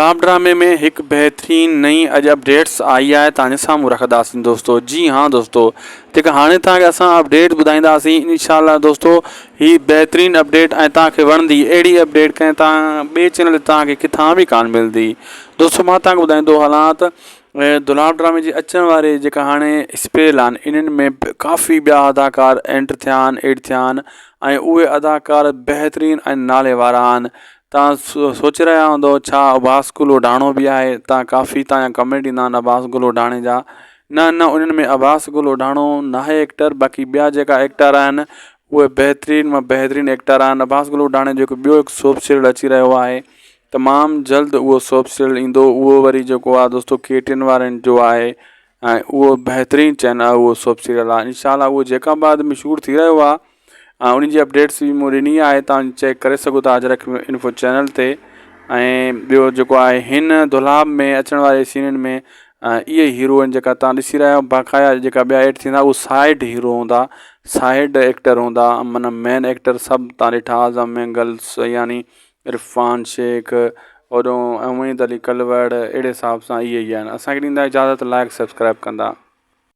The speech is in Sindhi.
دولاب ڊرامي ۾ هڪ بهترين نئين اڄ اپڊيٽس آئي آهي توهان جي سامهون رکنداسين دوستو جي ها دوستو جيڪا هاڻي توهان کي اسان اپڊيٽ ٻڌائينداسين انشاء الله دوستو هي بهترين اپڊيٽ ۽ توهان کي وڻندي اهڙي اپڊيٽ ڪنهن توهان ٻئي چينل تي توهان کي ڪٿان به ڪانه ملندي دوستو مان توهان کي ٻڌائيندو هلان ته دولاب ڊرامي جي اچڻ واري جيڪا هاڻي اسپيل آهن انهن ۾ ڪافي ٻيا اداڪار اينٽر ٿيا آهن ايڊ ٿيا آهن ۽ اهي اداڪار بهترين ۽ نالي وارا آهن توهان سوچي رهيا هوندؤ ڇا عباس گل اوڍاڻو به آهي تان ڪافي تان جا ڪمينٽ ايندا آهن عباس گل اوڍاڻي جا نه نه انهن ۾ عباس گل اوڍاڻو ناهي ايڪٽر باقي ٻيا جيڪا ايڪٽر آهن اهي بهترين مان بهترين ايڪٽر آهن عباس گل اوڍاڻي جو هڪ ٻيو هڪ سوپ سيريل اچي رهيو آهي تمام جلد اهو سوپ سيريل ايندو اهو وري جيڪو آهي دوستو ڪي ٽي اين وارن جو آهي ۽ اهو بهترين چينل اهو سوپ سيريل آهي انشاء الله اهو جيڪب آباد ۾ شوٽ ٿي رهيو آهي ۽ ان جي اپڊيٽس به مون ڏني آهي تان چيڪ ڪري سگهو ٿا اجرڪ انفو چينل تي ۽ ٻيو جيڪو آهي هن دولاب ۾ اچڻ واري سينن ۾ اهي هيرو آهن جيڪا تان ڏسي رهيا آهيو باقاعده جيڪا ٻيا ايڊ ٿيندا اهي سائيڊ هيرو هوندا سائيڊ ايڪٽر هوندا معنيٰ مين ايڪٽر سڀ تان ڏٺا اعظم مينگل يعني عرفان شيخ اوڏو اميد علي ڪلوڙ اهڙي حساب سان اهي ئي آهن اسانکي ڏيندا اجازت لائڪ سبسڪرائب ڪندا.